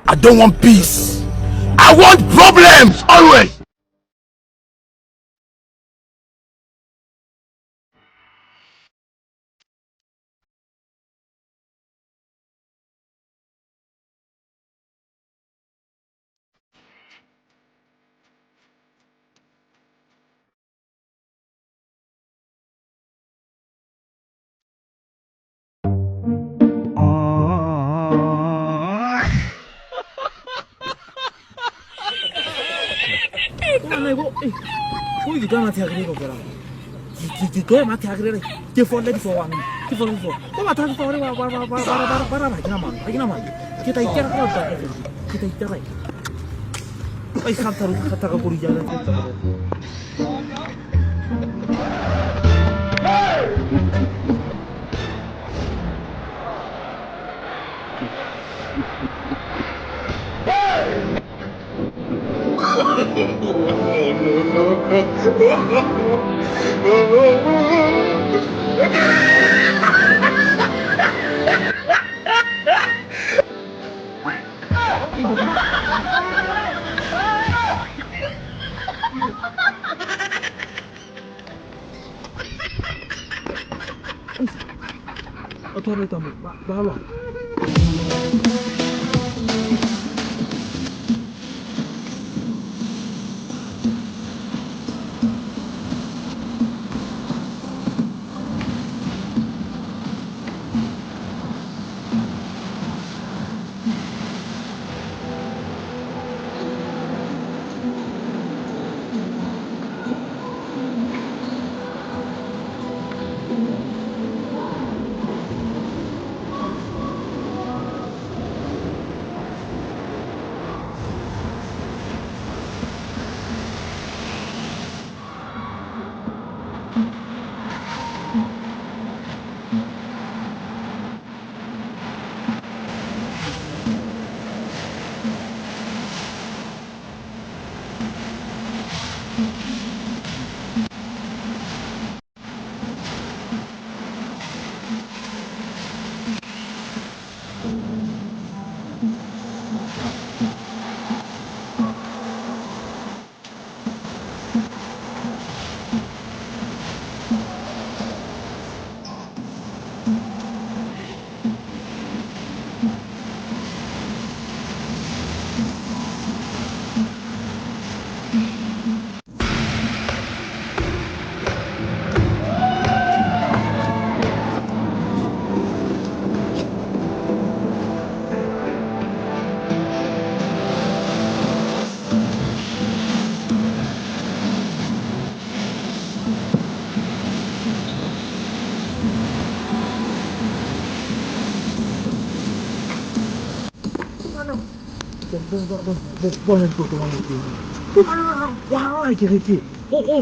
I don't want peace. I want problems always. 我一干嘛听这个歌啦？几个嘛听这个嘞？结婚了就说完，结婚了就说，我嘛听说的哇哇哇哇哇哇哇哇，还给他嘛，还给他嘛，给他一家了，给他一家来。哎，看他看他个玻璃家的。我拖累他们，罢了。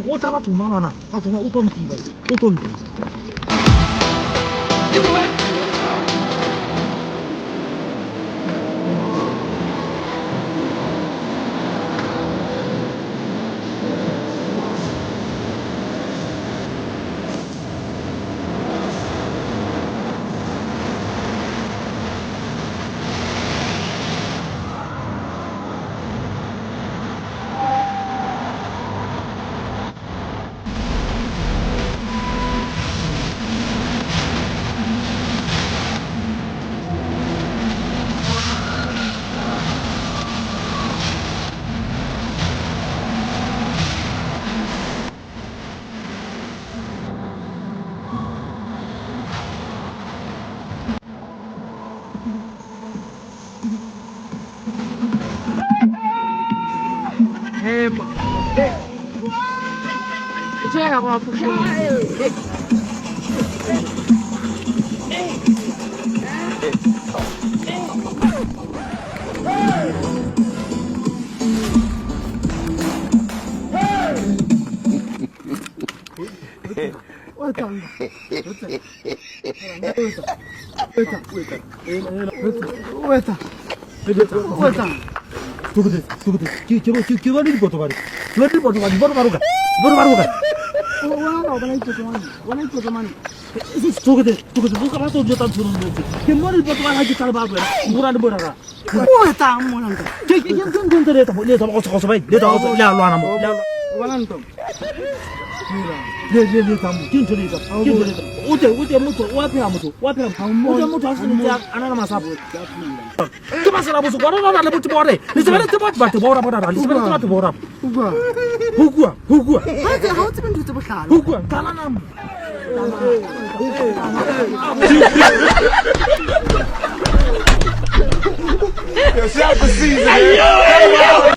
我咋把中了呢？我中了，我断地了，我断地。这样我不是。我操！我操！我操！ Tokete, tokete, bo ka ba tlo jwetsa ntho e nngwe. Ke mmone batho ba ha ke tlale ba buela. Go na le borara. O etsang mona ntate? Ke ntho le etsa le etsa go go ba le etsa go le a lwana mo. Le a lwana. O bona ntho? Le le le etsa mo. Ke ntho le etsa. Ke ntho le etsa. O te motho o a phela motho. O a phela. O te motho a se ntse a na le masapo. Ke ba sela botso kwa rona le botho bore. Le tsebele tse batho batho ba ora bona. Le tsebele tse batho ba ora. Utlwa. Ho kua, ho kua. Ha o tsebe ntho tse bohlale. Ho kua. Tala na. Shout for season.